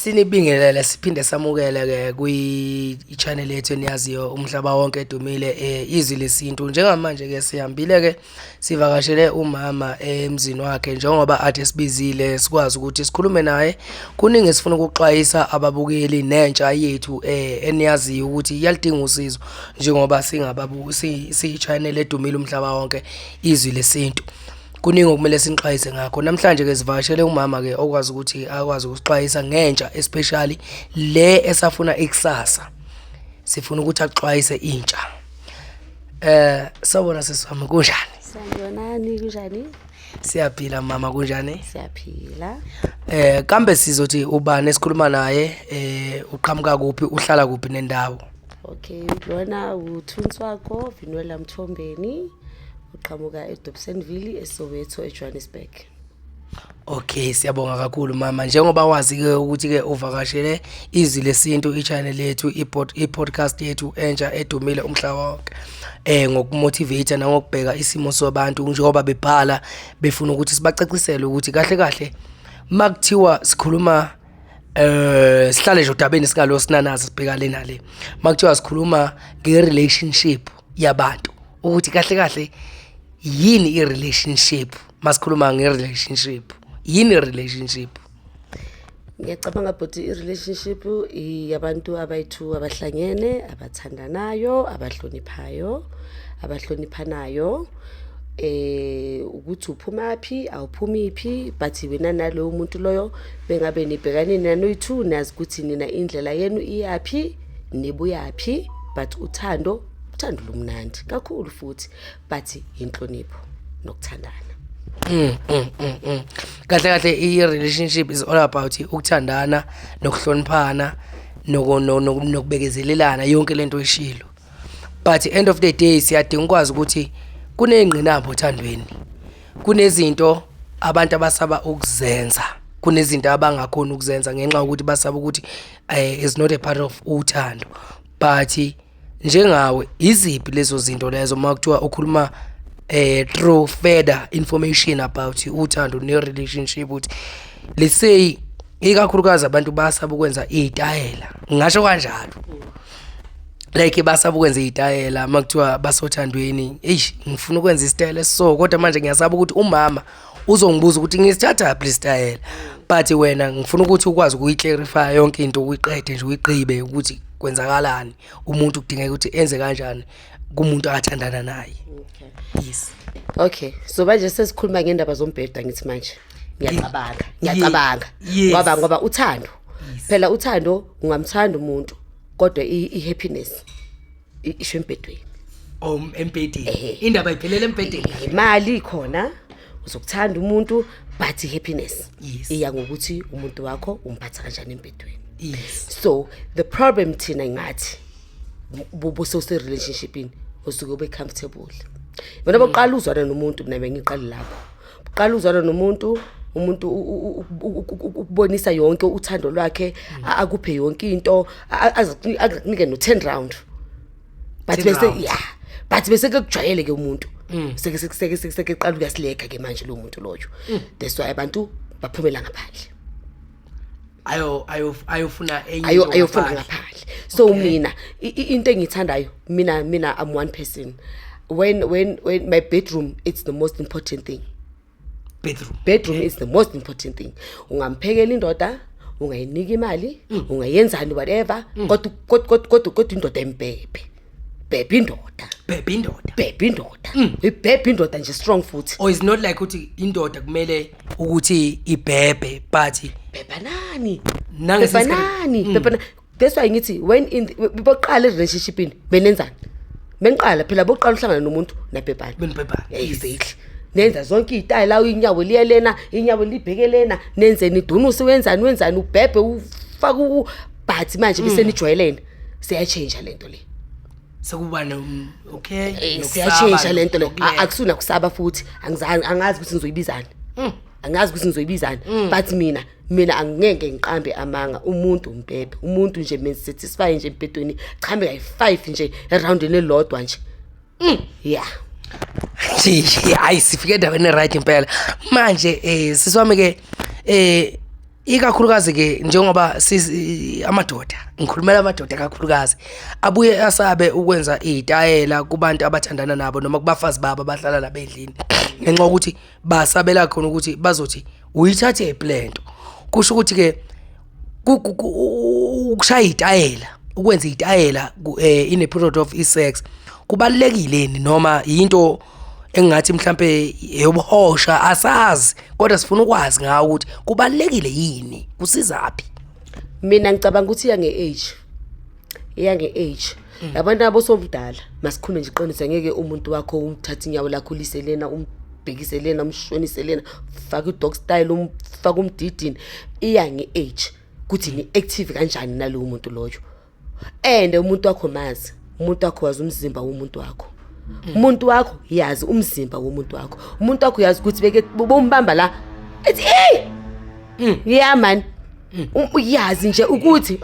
Sinibingelele siphinde samukele ke kwi-channel yethu eniyaziyo umhlaba wonke edumile, Izwi Lesintu. Njengamanje ke sihambile ke sivakashele umama emzini wakhe njengoba ade sibizile sikwazi ukuthi sikhulume naye. Kuningi esifuna ukuxwayisa ababukeli nentsha yethu eniyaziyo ukuthi iyalidinga usizo njengoba singababu siyi-channel edumile umhlaba wonke, Izwi Lesintu. Kuningi okumele sinixwayise ngakho. Namhlanje ke sivakashele umama ke okwazi ukuthi akwazi ukusixwayisa ngentsha, especially le esafuna ikusasa. Sifuna ukuthi axwayise intsha. Sawubona sisi wami, kunjani? Sanibonani, kunjani? Siyaphila mama, kunjani? Siyaphila. Kambe sizothi ubani esikhuluma naye, uqhamuka kuphi, uhlala kuphi nendawo? Okay, lona uThunswako Vinwela Mthombeni, uqhamuka eDobsonville, eSoweto, eJohannesburg. Okay, siyabonga kakhulu mama. Njengoba wazi ke ukuthi ke uvakashele Izwi Lesintu, i-channel yethu, i-podcast yethu entsha edumile umhlaba wonke. Ngokumotivate nangokubheka isimo sobantu njengoba bebhala befuna ukuthi sibacacisele ukuthi kahle kahle makuthiwa sikhuluma, sihlale nje odabeni singalo sinanazi sibheka le nale. Makuthiwa sikhuluma nge-relationship yabantu, ukuthi kahle kahle yini i-relationship? Masikhuluma nge-relationship, yini i-relationship? Ngiyacabanga bhuti, i-relationship yabantu abayi-two abahlangene, abathandanayo, abahloniphayo, abahloniphanayo. Ukuthi uphumaphi, awuphumiphi, but wena nalowo muntu loyo bengabe nibhekane nanoyi-two, nazi ukuthi nina indlela yenu iyaphi, nibuyaphi, but uthando, uthando lumnandi kakhulu futhi, but inhlonipho nokuthandana. Kahle kahle i-relationship is all about ukuthandana nokuhloniphana nokubekezelelana, yonke lento eshilo. But end of the day siyadinga ukwazi ukuthi kuney'ngqinamba othandweni. Kunezinto abantu abasaba ukuzenza, kunezinto abangakhoni ukuzenza ngenxa yokuthi basaba ukuthi is not a part of uthando. But njengawe, iziphi lezo zinto lezo uma kuthiwa ukhuluma through further information about uthando ne-relationship, ukuthi let's say ikakhulukazi abantu basaba ukwenza iy'tayela, ngingasho kanjalo, like basaba ukwenza iy'tayela uma kuthiwa basothandweni? Eish, ngifuna ukwenza isitayela esiso, kodwa manje ngiyasaba ukuthi umama uzongibuza ukuthi ngisithathaphi lesitayela. But wena ngifuna ukuthi ukwazi ukuyi-clarify yonke into, uyiqede nje, uyiqhibe ukuthi kwenzakalani, umuntu kudingeka ukuthi enze kanjani kumuntu akathandana naye. Okay. Yes. Okay, so manje sesikhuluma ngendaba zombhedo, ngithi manje ngiyacabanga, ngiyacabanga ngoba uthando phela, uthando ungamthanda umuntu, kodwa i-happiness isho embhedweni. Oh, embhedeni. Ehhe. Indaba iphelele embhedeni. Imali ikhona, uzokuthanda umuntu, but i-happiness iya ngokuthi umuntu wakho umphatha kanjani embhedweni. So the problem thina ngathi buse-relationshipini usuke ube comfortable wena, boqala uzwana nomuntu. Mina bengiqale lapho, uqala uzwana nomuntu, umuntu ukubonisa yonke uthando lwakhe, akuphe yonke into, akunike no-10 round, but 10 bese round. Yeah, but bese kekujwayele ke umuntu, seke qala uyasileka ke manje lo muntu loyo. That's why abantu baphumela ngaphandle. Ayo ayofuna enye Ayo into ayofuna ngaphandle. Ngaphandle. So mina into engiyithandayo mina, I'm one person, when my bedroom, it's the most important thing. Bedroom. Bedroom is the most important thing. Ungamphekela indoda, ungayinika imali, ungayenzani, whatever, kodwa indoda embhebhe, bhebhe indoda. Bhebhe indoda. Bhebhe indoda, ibhebhe indoda nje strong futhi. Or is not like ukuthi indoda kumele ukuthi ibhebhe, but Bhebhanani. Nangesinye Bhebhanani, bhebhana. That's why ngithi when in boqala relationshipini benenzani, beniqala phela, boqala uhlangana nomuntu, nabhebhana. Benibhebhana. Exactly, nenza zonke iy'tayela, inyawo liye lena, inyawo libheke lena, nenzeni, idunuse, wenzani, wenzani, ubhebhe, ufake but manje bese nijwayelene, siyatshintsha lento le. Sekuba no, okay, nokusaba, Siyatshintsha lento le. Nokuleka. Akusuna kusaba futhi, angizange, angazi ukuthi ngizoyibizani, angazi ukuthi ngizoyibizani, but mina angeke ngiqambe amanga. Umuntu umbhebhe umuntu nje, mina satisfy nje embhedweni, chambe kayi-five nje eroundini elilodwa nje, yeah. Nje hayi, sifike endaweni right impela manje. Sisi wami ke, Ikakhulukazi ke njengoba amadoda, ngikhulumela amadoda kakhulukazi, abuye asabe ukwenza izitayela kubantu abathandana nabo noma kubafazi babo abahlala nabo endlini, ngenxa yokuthi basabela khona ukuthi bazothi uyithathe lento. Kusho ukuthi ke ukushaya izitayela, ukwenza izitayela in a period of i-sex kubalulekile yini, noma yinto engathi mhlambe eyobuhosha, asazi, kodwa sifuna ukwazi ngawo ukuthi kubalulekile yini, kusizaphi? Mina ngicabanga ukuthi iya nge-age, iya nge-age. Yabona abosomdala, masikhulume nje iqiniso, ngeke umuntu wakho umthathe inyawo lakho ulise lena, umbhekise lena, umshonise lena, fake i-dog style, umfake umdidini. Iya nge-age kuthi ni-active kanjani nalowo muntu loyo. And umuntu wakho mazi, umuntu wakho wazi umzimba womuntu wakho, umuntu wakho yazi umzimba womuntu wakho, umuntu wakho yazi ukuthi beke bombamba la ethi, "Hey, yeah man." Yazi nje ukuthi,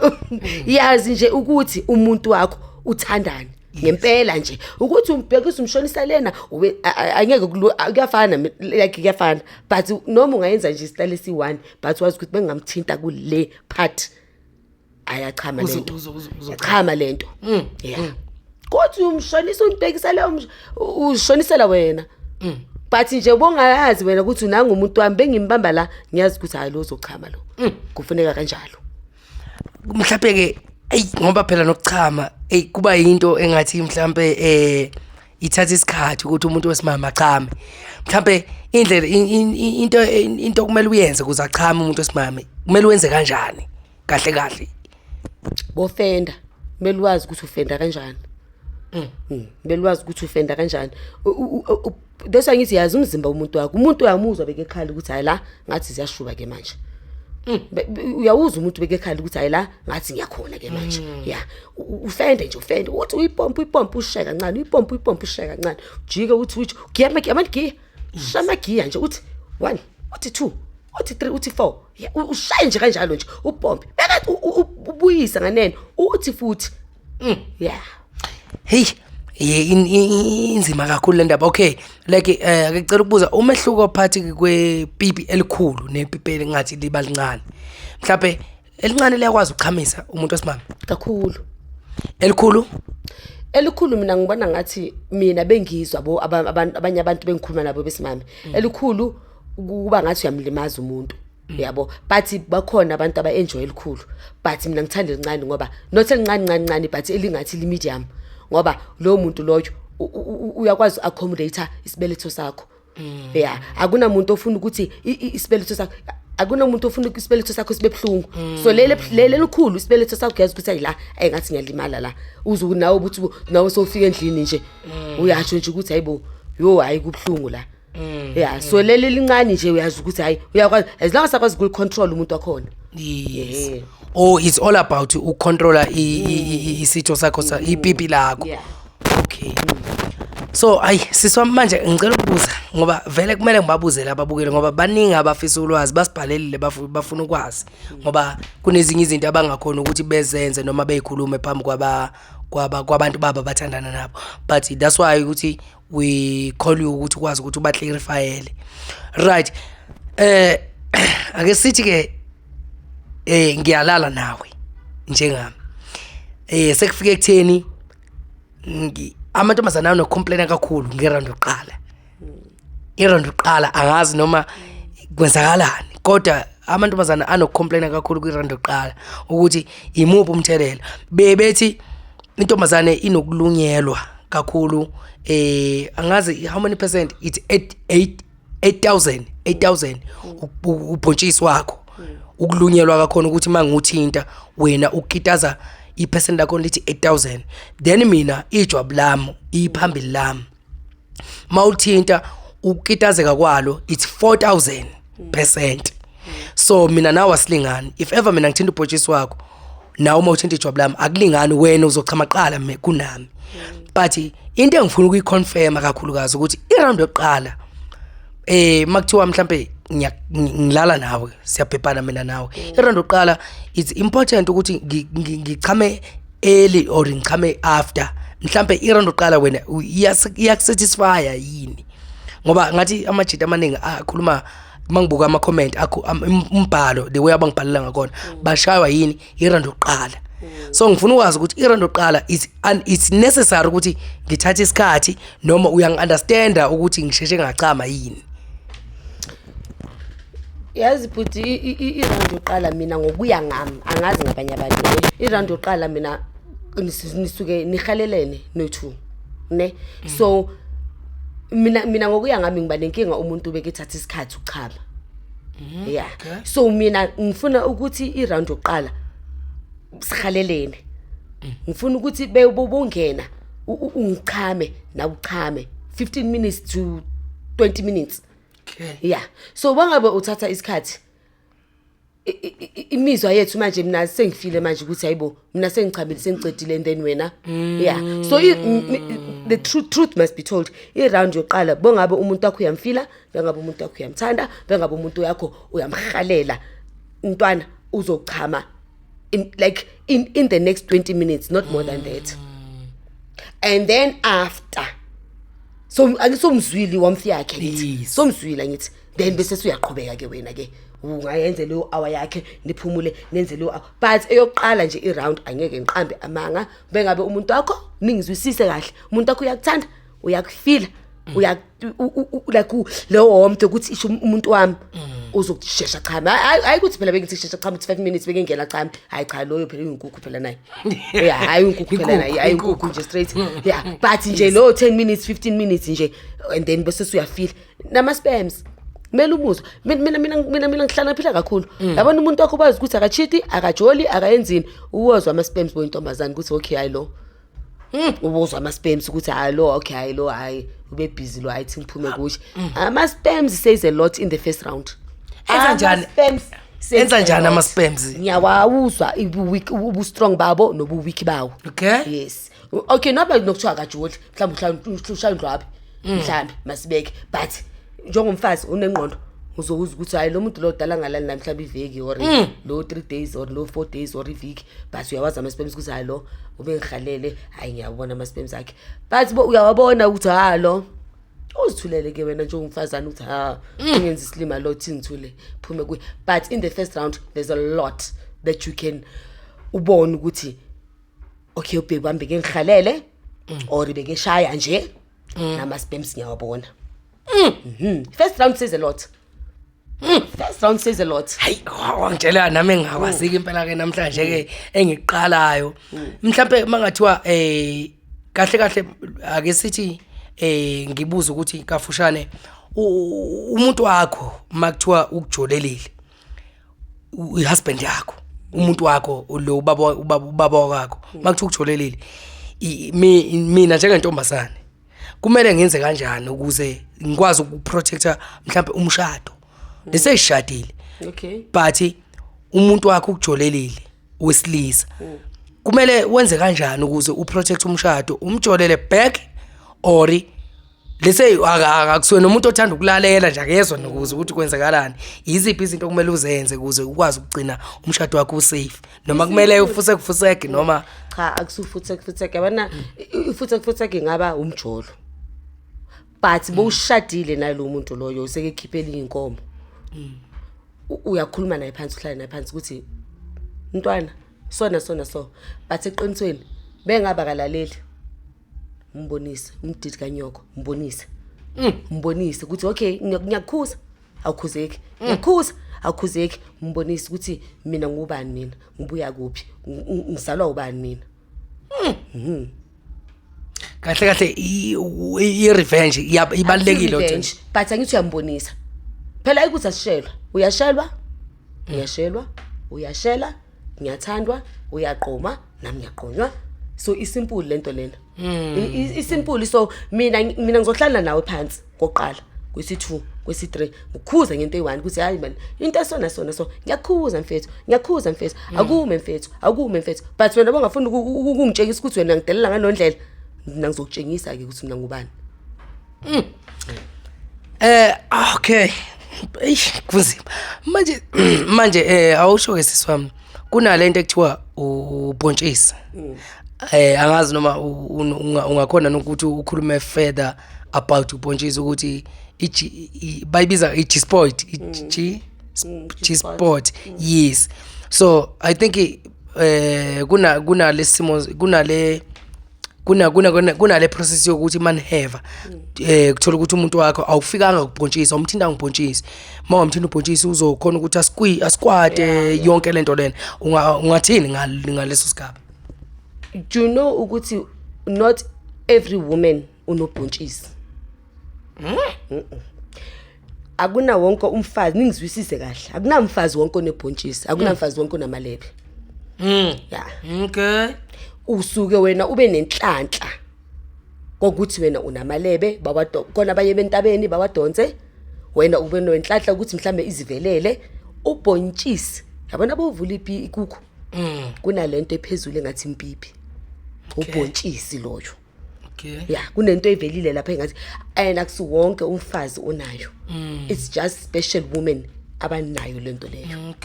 yazi nje ukuthi umuntu wakho uthandani ngempela nje, ukuthi umbhekisa, umshonisa lena, angeke kuyafana, like kuyafana, but noma ungayenza nje isitayile esi-one, but wazi ukuthi bengingamthinta kule part, ayachama lento. Yachama lento, yeah. Kodwa umshonisa, umbhekisa leyo, ushonisela wena, but nje bongayazi wena ukuthi nangu umuntu wami, bengimbamba la, ngiyazi ukuthi hayi, lo uzochama lo, kufuneka kanjalo. Mhlawumbe ke, eyi, ngoba phela nokuchama, eyi, kuba yinto engathi mhlambe ithatha isikhathi ukuthi umuntu wesimama achame. Mhlambe indlela into okumele uyenze ukuze achame umuntu wesimame, kumele wenze kanjani kahle kahle? Bofenda, kumele wazi ukuthi ufenda kanjani. Kumele wazi ukuthi ufenda kanjani. That's why ngithi yazi umzimba womuntu wakho. Umuntu uyamuzwa bekekhala ukuthi hayi, la ngathi ziyashuba ke manje. Uyawuzwa umuntu bekekhala ukuthi hayi, la ngathi ngiyakhona ke manje. Ya, ufende nje, ufende, uthi uyipompa, uyipompa, ushaye kancane, uyipompa, uyipompa, ushaye kancane, ujike, uthi giya amagiya, amagiya, shaya amagiya nje, uthi 1, uthi 2, uthi 3, uthi 4. Ya, ushaye nje kanjalo nje, upompe bekathi ubuyisa nganeno, uthi futhi, yeah. Hey, ye inzima kakhulu le ndaba. Okay, like ake ngicela ukubuza umehluko phakathi kwepipi elikhulu nepipi elingathi liba lincane. Mhlawumbe elincane liyakwazi ukuchamisa umuntu wesimame? Kakhulu. Elikhulu? Elikhulu mina ngibona ngathi, mina bengizwa bo abantu, abanye abantu bengikhuluma nabo besimame, elikhulu kuba ngathi uyamlimaza umuntu, yabo. But bakhona abantu aba-enjoy elikhulu, but mina ngithanda elincane, ngoba not elincane ncane ncane, but elingathi li-medium, ngoba lowo muntu loyo uyakwazi accommodate isibeletho sakho. Ya, akunamuntu ofuna ukuthi isibeletho sakho, akunamuntu ofuna ukuthi isibeletho sakho sibe buhlungu. So leli elikhulu, isibeletho sakho uyazi ukuthi ayi, la ayi, ngathi ngiyalimala la, uze nawe ukuthi nawe sowufika endlini nje uyasho nje ukuthi hayibo, yo, hayi, kubuhlungu la. Ya, so leli lincane nje uyazi ukuthi hayi, uyakwazi, as long as akwazi ukulicontrol umuntu wakhona. Yes. Oh, it's all about ukucontrola isitho sakho, sa ipipi lakho. Yeah. Okay. So ayi, siswami, manje ngicela ukubuza, ngoba vele kumele ngibabuze lababukele, ngoba baningi abafisa ulwazi, basibhalelile, bafuna ukwazi, ngoba kunezinye izinto abangakhona ukuthi bezenze noma beyikhulume phambi kwaba kwabantu babo abathandana nabo, but that's why ukuthi we call you ukuthi ukwazi ukuthi uba clarifyele. Right, ake sithi ke ngiyalala nawe njengami, sekufike ekutheni amantombazane anocomplaina kakhulu ngeround yokuqala. Iround yokuqala, angazi noma kwenzakalani, kodwa amantombazane anocomplaina kakhulu kwi-round yokuqala, ukuthi imuphi umthelela. Bebethi intombazane inokulunyelwa kakhulu, angazi how many percent, it's 8 8 8000 8000 ubhontshisi wakho ukulunyelwa kakhona, ukuthi manguthinta wena ukitaza, ipercent lakho lithi 8000. Then mina ijwabu lami, iphambili lami, mawuthinta ukukitazeka kwalo, it's 4000%. So mina nawe asilingani. If ever mina ngithinta ubhontshisi wakho, nawe uma uthinta ijwabu lami, akulingani, wena uzochama qala kunami. But into engifuna ukuyiconfirma kakhulukazi ukuthi iround yokuqala, makuthiwa mhlambe ngilala nawe, siyabhebhana mina nawe, iround yokuqala, it's important ukuthi ngichame early or ngichame after? Mhlambe iround yokuqala wena iyakusatisfya yini? Ngoba ngathi amajita amaningi akhuluma Mangibuka ama comment akho, umbhalo, the way abangibhalela ngakhona, bashaywa yini? I-round yokuqala. So ngifuna ukwazi ukuthi i-round yokuqala it's necessary ukuthi ngithathe isikhathi, noma uyangi-understanda ukuthi ngisheshe ngachama yini? Yazi bhuti, i-round yokuqala, mina ngokuya ngami, angazi ngabanye abantu, ne, i-round yokuqala mina nisuke nihalelene no-two, ne. So mina ngokuya ngami ngiba nenkinga umuntu bekethatha isikhathi ukuchama, yeah. So mina ngifuna ukuthi i-round yokuqala sihalelene, ngifuna ukuthi bongena ungichame nawe uchame 15 minutes to 20 minutes. Yeah, so bangabe uthatha isikhathi, imizwa yethu manje, mina sengifile manje ukuthi hayibo, mina sengichamile, sengicedile, and then wena, yeah. So the truth must be told, i-round yokuqala, bongabe umuntu wakho uyamfila, bengabe umuntu wakho uyamthanda, bengabe umuntu yakho uyamhalela, umntwana uzochama in like in the next 20 minutes, not more than that. And then after, so angisomzwili wamfi yakhe ngithi. Somzwile ngithi, then bese suyaqhubeka ke wena ke, ungayenze leyo hour yakhe, niphumule, nenze leyo hour. But eyokuqala nje i-round, angeke ngiqambe amanga, bengabe umuntu wakho, ningizwisise kahle, umuntu wakho uyakuthanda, uyakufila, uya like leyo warmth ukuthi isho umuntu wami uzokushesha chama. Hayi, hayi, ukuthi phela bengithi shesha chama, ukuthi 5 minutes bekengena chama, hayi cha, loyo phela uyinkukhu phela naye, yeah, hayi, uyinkukhu phela naye, hayi, inkukhu nje straight, yeah. But nje lo 10 minutes, 15 minutes nje, and then bese suyafila nama sperms, kumele umuzwe. Mina ngihlala phila kakhulu, yabona, umuntu wakho bazi ukuthi akachiti, akajoli, akayenzini, uwozwa ama sperms boyintombazane ukuthi okay, hayi lo, ubuzwa ama-sperms ukuthi hayi lo, okay, hayi lo, hayi ube busy lo, hayi thi ngiphume kushe. Ama-sperms says a lot in the first round. Enza njani? Ama-sperms says Enza a njani lot. ama-sperms? Ngiyawawuzwa ubu-strong babo nobu-weak bawo. Yes, okay, noba nokuthiwa akajoli, mhlawumbe ushaya indlwabe mhlawumbe, masibeke, but njengomfazi unengqondo uzokuzwa ukuthi hayi, lo muntu lo dala ngalali naye mhlawumbe iveki or lo 3 days or lo 4 days or iviki, but uyawazi ama-sperms ukuthi hayi, lo ube ngihalele, hayi, ngiyawabona ama-sperms akhe. But bo uyawabona ukuthi ha, lo uzithulele ke wena njengomfazane ukuthi ha, ungenza isilima lo, thi ngithule, phume kuye. But in the first round there's a lot that you can ubone ukuthi okay, ubheki wami bekengihalele or bekeshaya nje, nama-sperms ngiyawabona. First round says a lot, first round says a lot. Hayi, wangitshela nami engingakwaziki impela ke namhlanje ke engiqalayo. Mhlambe mangathiwa kahle kahle, ake sithi ngibuza ukuthi kafushane, umuntu wakho makuthiwa ukujolelile, i-husband yakho, umuntu wakho lo, ubaba wakho, makuthiwa ukujolelile, mina njengentombazane kumele ngenze kanjani ukuze ngikwazi ukuprotecta mhlambe umshado leseshadile? But umuntu wakho ukujolelile wesilisa, kumele wenze kanjani ukuze uprotect umshado? Umjolele back or lese akusuye nomuntu othanda ukulalela nje, akezwa nokuze ukuthi kwenzakalani? Yiziphi izinto okumele uzenze ukuze ukwazi ukugcina umshado wakho usafe, noma kumele ufuseke ufuseke noma? Cha, akusufutheke futheke, yabona, ifutheke futheke ingaba umjolo, but bowushadile nalo muntu loyo, usekekhiphela iy'nkomo. Uyakhuluma naye phansi, uhlale naye phansi ukuthi mntwana, sona sona so, but eqinisweni bengaba kalaleli, umbonise umdidi kanyoko, umbonise ukuthi okay, ngiyakukhuza, awukhuzeki, ngiyakukhuza, awukhuzeki. Umbonise ukuthi mina ngubani, mina ngibuya kuphi, ngizalwa ubani mina. Kahle kahle i-revenge ibalulekile. Revenge, but angithi uyambonisa phela ukuthi asishelwa, uyashelwa, uyashelwa, uyashela, ngiyathandwa, uyaqoma, nami ngiyaqonywa. So isimple lento lena. Isimple. So mina ngizohlala nawe phansi koqala, kwesi-2, kwesi-3, ngikhuza ngento eyi-1 ukuthi hayi man, into esona sona so, ngiyakhuza mfethu, ngiyakhuza mfethu, akume mfethu, akume mfethu. But wena bongafuni ukungitshengisa ukuthi wena ngidelela ngalo ndlela, mina ngizokutshengisa-ke ukuthi mina ngubani. Okay. Eish, kunzima. Manje awusho ke siswami, kunalento ekuthiwa ubhontshisi. Angazi noma ungakhona nokuthi ukhulume further About ubhontshisi ukuthi bayibiza i-G spot, i-G G spot, yes. So I think kuna kunalesimo kunale kuna kuna kuna kunale process yokuthi maniheva kuthola ukuthi umuntu wakho awufikanga kubhontshisi, awumthinta ngibhontshisi. Mawamthinta ubhontshisi, uzokhona ukuthi asquate yonke lento lena. Ungathini ngaleso sigaba? Do you know ukuthi not every woman unobhontshisi? Akuna wonke umfazi, ningizwisise kahle, akunamfazi wonke onebhontshisi, akunamfazi wonke onamalebe. Ya. Usuke wena ube nenhlanhla kokuthi wena unamalebe, bawado khona abaye bentabeni bawadonse. Wena ube nenhlanhla ukuthi mhlambe izivelele ubhontshisi. Yabona, bovula ipi ikukhu, kunalento ephezulu engathi impipi, ubhontshisi loyo. Ya, kunento evelile lapha engathi, and akusiwonke umfazi onayo. It's just special women abanayo lento leyo.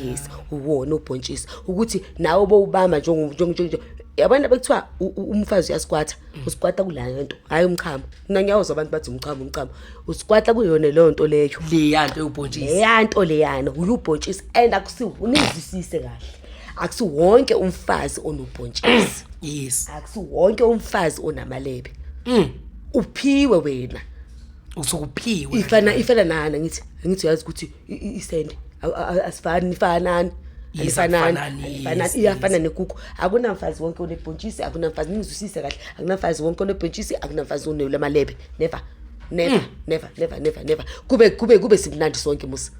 Yes, uwona ubhontshisi, ukuthi nawe bowubamba njengo yabona, bekuthiwa umfazi uyasquata, usquata kula nto, hayi umchamo. Mina ngiyawuzwa abantu bathi umchamo, umchamo. Usquata kuyona leyo nto leyo. Leya nto yobhontshisi. Leya nto leyana uyubhontshisi, and akusi, nizwisise kahle, akusi wonke umfazi onobhontshisi. Akusi wonke umfazi onamalebe. Uphiwe wena. Usukuphiwe. Ifana nana, ngithi uyazi ukuthi isende asifani, ifanani. Yes, Alifanani. akufanani, Alifanani. yes. Iyafana nekuku. Akunamfazi wonke onebhontshisi, akunamfazi, ningizwisise kahle, akunamfazi wonke onebhontshisi, akunamfazi onelamalebe. Never, never, never, never, never, never. Kube simnandi sonke musa.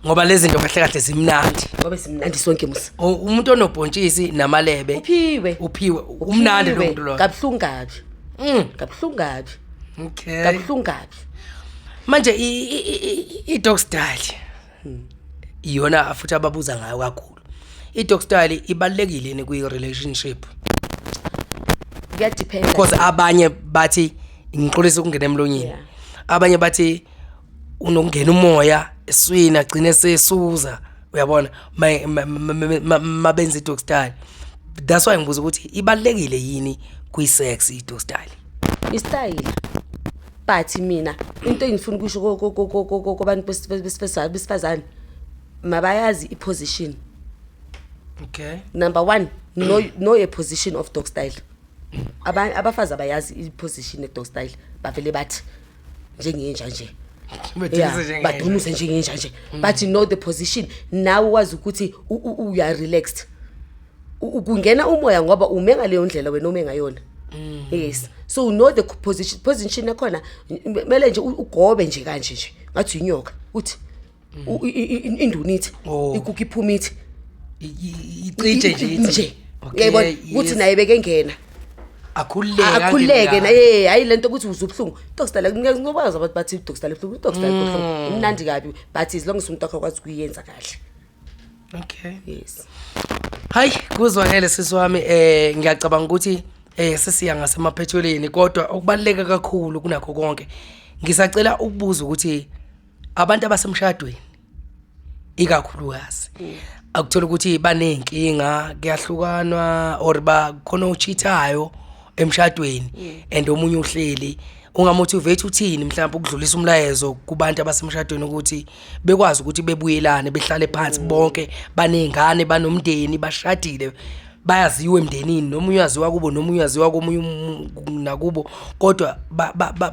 Ngoba lezi zinto kahle kahle zimnandi. Ngobe simnandi sonke musa. Umuntu onobhontshisi namalebe Uphiwe. Uphiwe, umnandi lo Uphiwe. muntu lo. Kabuhlungu kabi. Kabuhlungu kabi. Kabuhlungu kabi. Manje i-dog style iyona futhi ababuza ngayo kakhulu. I-dog style ibalulekile yini kwi-relationship? Kuyadependa. Because abanye bathi, ngixolisa ukungena emlonyeni, abanye bathi unokungena umoya eswini, agcine sesuza, uyabona, mabenza i-dog style. That's why ngibuza ukuthi ibalulekile yini kwi-sex i-dog style. Istyle, but mina into engifuna ukusho kubantu besifazane, mabayazi iposition. Number one, know a position of dog style. Abafazi abayazi iposition ye-dog style, bavele bathi njengenja nje. Badunuse njengenja. Badunuse njengenja nje, but know the position. Nawe wazi ukuthi you are relaxed. Kungena umoya ngoba ume ngaleyo ndlela wena ume ngayona. Yes, so know the position yakhona. Kumele nje ugobe nje kanje nje, ngathi inyoka, uthi indunithi. Oh. Ikukhu iphuma ithi Icije nje ithi. Nje uyayibona ukuthi naye bekengena. Akhululeke. Akhululeke. Angene. Naye, hayi lento ukuthi uze ubuhlungu. Dog style, ngiyakwazi abantu bathi dog style ibuhlungu, dog style ibuhlungu, imnandi kabi, but as long as umuntu wakho akwazi ukuyenza kahle. Yes. Hayi, kuzwakele sisi wami. Ngiyacabanga ukuthi sesiya ngasemaphethelweni, kodwa okubaluleke kakhulu kunakho konke, ngisacela ukubuza ukuthi abantu abasemshadweni ikakhulukazi, akuthola ukuthi baneyinkinga, kuyahlukanwa or ba khona ocheatayo emshadweni and omunye uhleli, ungamotivate uthini mhlawumbe ukudlulisa umlayezo kubantu abasemshadweni ukuthi bekwazi ukuthi bebuyelane, behlale phansi bonke, baney'ngane, banomndeni, bashadile, bayaziwa emndenini, nomunye uyaziwa kubo, nomunye uyaziwa komunye nakubo, kodwa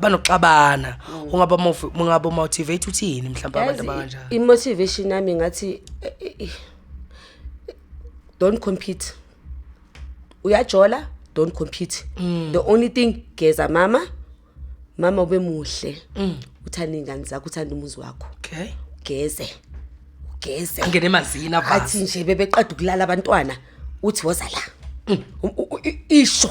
banokuxabana, ungaba motivate uthini mhlawumbe abantu Yazi, abakanjalo? I-motivation yami ngathi don't compete. Uyajola, don't compete. The only thing, geza mama, mama ube muhle, uthanda iy'ngane zakho, uthanda umuzi wakho. Geze, ugeze. Angene emanzini. Athi Avase. nje bebeqeda ukulala abantwana, uthi woza la. Isho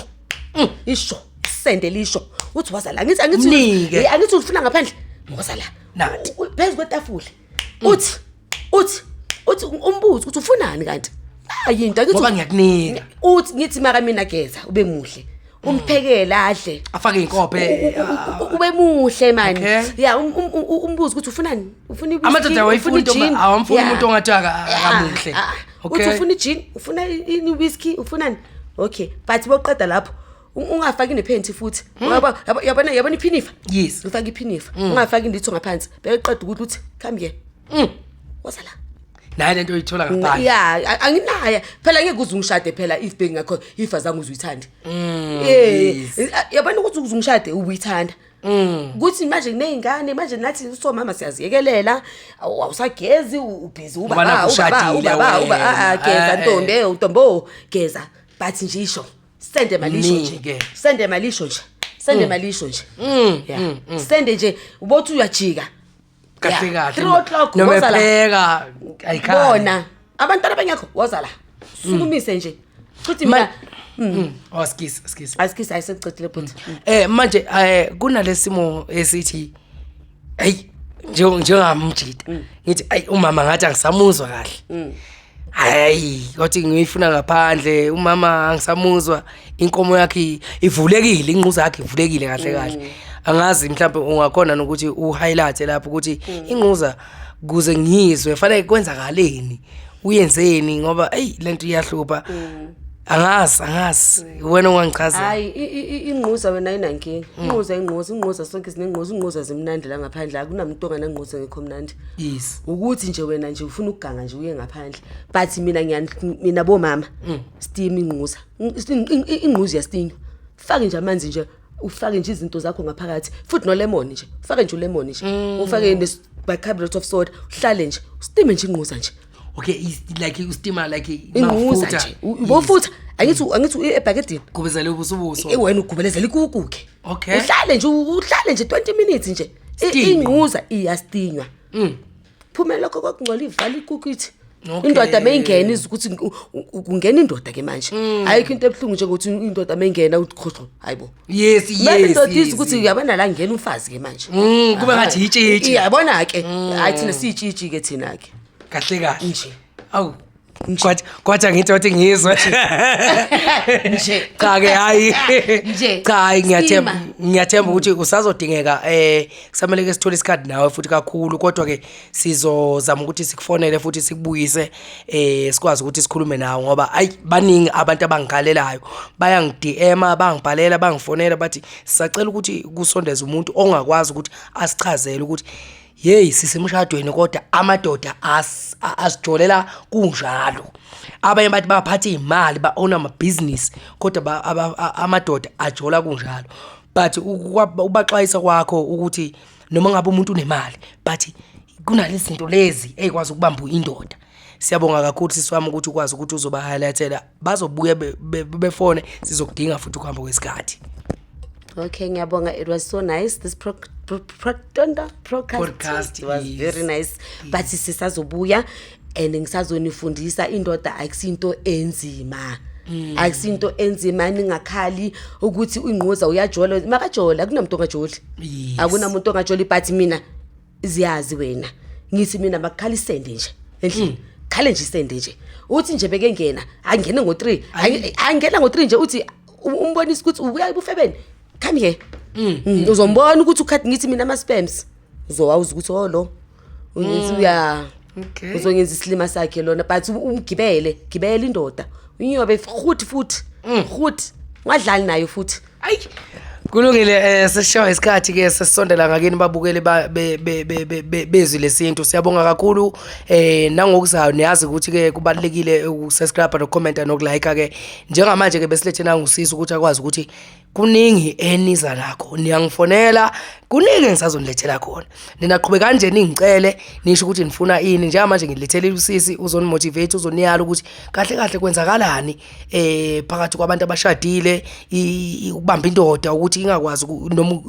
isho sende lisho, uthi woza la. Ngithi angithi Mnike. Angithi ufuna ngaphandle, woza la. Nathi. Phezu kwetafula, uthi umbuzo ukuthi ufunani kanti ayinto angithi. Ngoba ngiyakunika. Uthi ngithi maka mina geza ube muhle, umphekele adle. Afake iy'nkophe. Ube muhle mani. Ya, umbuzo ukuthi ufunani, ufuna i-whisky, Amadoda awayifuni ufuna into i-gin? awamfuni Yeah. umuntu ongathi akamuhle. Uthi ufuna i-gin, ufuna i-whisky, ufunani? Okay, but boqeda lapho. Ungafaki nephenti futhi. Yabona yabona iphinifa. Yes. Ufake iphinifa. Ungafaki litho ngaphansi. Beqeda ukuthi uthi come here. Woza la. Naye lento oyithola ngaphandle. Yeah, anginaye. Phela ngeke uze ungishade phela if bengakho if azange uze uyithande. Eh, Yes. yabona ukuthi uze ungishade ubuyithanda. Kuthi manje kunezingane manje nathi somama siyaziyekelela, awusagezi ubhizi Ngoba ubaba nakhu ubaba ushadile ubaba uba wena. ah, ah, geza Eh, ntombi eh ntombo geza. But nje isho sende malisho nje. Nike. Sende malisho nje. Sende malisho nje. Yeah. Sende nje ubothi uyajika. Kahle Yeah. kahle. 3 o'clock Noma woza la. epheka ayikhali. Bona abantwana abangekho woza la. Sukumise nje. Futhi mina Oh, skis skis. asikisi ayisecedile bhuti. Manje kunalesimo esithi hey njengamjita ngithi ayi umama ngathi angisamuzwa kahle. Hayi kodwa ngiyifuna ngaphandle umama angisamuzwa, inkomo yakhe ivulekile, ingquza yakhe ivulekile kahle kahle. Angazi mhlawumbe ungakhona nokuthi u-highlight lapho ukuthi ingquza kuze ngiyizwe fanele kwenzakaleni, uyenzeni, ngoba eyi lento iyahlupha. Angazi wena ungangichazela. Hayi, ingquza wena ayinankinga. Ingquza sonke sinengquza, ingquza zimnandi la ngaphandle, akunamuntu onganangquza ngekho mnandi. Yes. Ukuthi nje wena nje ufuna ukuganga nje uye ngaphandle. But mina mina bomama steam ingquza. Ingquza iyastinywa. Fake nje amanzi nje, ufake nje izinto zakho ngaphakathi, futhi no lemon nje. Ufake nje ulemon nje. Ufake ne bicarbonate of soda, uhlale nje, steam nje ingquza nje. Okay, is like ustima like Ingquza nje. Ubofutha, angithi ebhakedini. Gubezele ubuso. Wena ugubelezela ikuku ke. Okay. Uhlale nje 20 minutes nje. Steam. Ingquza iyastinywa. Phumela lokho kwakungcola ivala ikuku ithi. Okay. Indoda mayingena izwe ukuthi kungena indoda ke manje. Ayikho into ebuhlungu njengokuthi indoda mayingena uthi khohlo, hayibo. Yes. Manje Yes. indoda izwe Yes. ukuthi uyabona la ngena umfazi ke manje. Kube ngathi itshitshi. Iyabona ke. Hayi thina siyitshitshi ke thina ke. Kahle kahle. Nje. Awu. Kwathi angithi wathi ngizwe. Nje. Cha ke hayi. Nje. Cha hayi ngiyathemba Sima. ngiyathemba ukuthi usazodingeka kusamele ke sithole isikhathi nawe futhi kakhulu, kodwa ke sizozama ukuthi sikufonele futhi sikubuyise sikwazi ukuthi sikhulume nawe, ngoba ayi baningi abantu abangikhalelayo, bayangi DM, bangibhalela, bangifonela bathi sisacela ukuthi kusondeze umuntu ongakwazi ukuthi asichazele ukuthi hey sisemshadweni kodwa amadoda asijolela kunjalo. Abanye bathi baphatha imali, ba own ama business, kodwa amadoda ajola kunjalo. But ubaxwayisa kwakho ukuthi noma ngabe umuntu unemali but kunalezi zinto lezi ezikwazi ukubamba indoda. Siyabonga kakhulu sisi wami ukuthi ukwazi ukuthi uzoba highlightela, bazobuya befone, sizokudinga futhi ukuhamba kwesikhathi. Okay, ngiyabonga. It was so nice. This podcast, Podcast was is- very nice. But sisazobuya and ngisazonifundisa indoda akusinto enzima. Akusinto enzima, ningakhali ukuthi ingquza uyajola. Makajola akunamuntu ongajoli. Yes. Akunamuntu ongajoli, but mina ziyazi wena. Ngithi mina makukhala isende nje endlini. Khale nje isende nje. Uthi nje beke ngena, angene ngo3. Angena ngo3 nje uthi umbonisa ukuthi ubuya ebufebeni. Come here. Uzombona ukuthi ukhathi ngithi mina ama spams. Uzowawuza ukuthi oh lo. Ungithi uya Okay. Uzongenza isilima sakhe lona, but umgibele, gibele indoda. Unyobe futhi futhi. Futhi ungadlali nayo futhi. Ayi. Kulungile, sesishawa isikhathi ke, sesisondela ngakini babukele bezwi lesintu. Siyabonga kakhulu nangokuzayo niyazi ukuthi ke kubalekile ukusubscribe nokucomment nokulike ke. Njengamanje ke besilethe nangusisi ukuthi akwazi ukuthi kuningi eniza nakho, niyangifonela, kuningi engisazonilethela khona. Nina qhubeka nje ningicele nisho ukuthi nifuna ini. Njengamanje ngilethele usisi uzonimotivate, uzoniyala ukuthi kahle kahle kwenzakalani phakathi kwabantu abashadile, ukubamba indoda ukuthi ingakwazi noma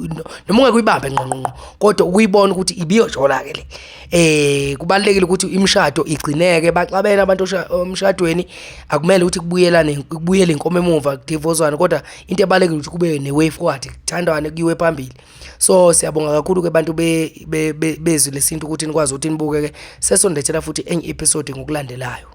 ungekuyibambe ngqo ngqo, kodwa ukuyibona ukuthi ibiyojola ke le. Kubalekile ukuthi imishado igcineke, baxabene abantu emshadweni, akumele ukuthi kubuyelane, kubuyele inkomo emuva kudivorcewane, kodwa into ebalekile ukuthi kube ne way forward, kuthandwane kuyiwe phambili. So siyabonga kakhulu ke bantu bezwi lesintu ukuthi nikwazi ukuthi nibuke ke, sesondethela futhi enye episode ngokulandelayo.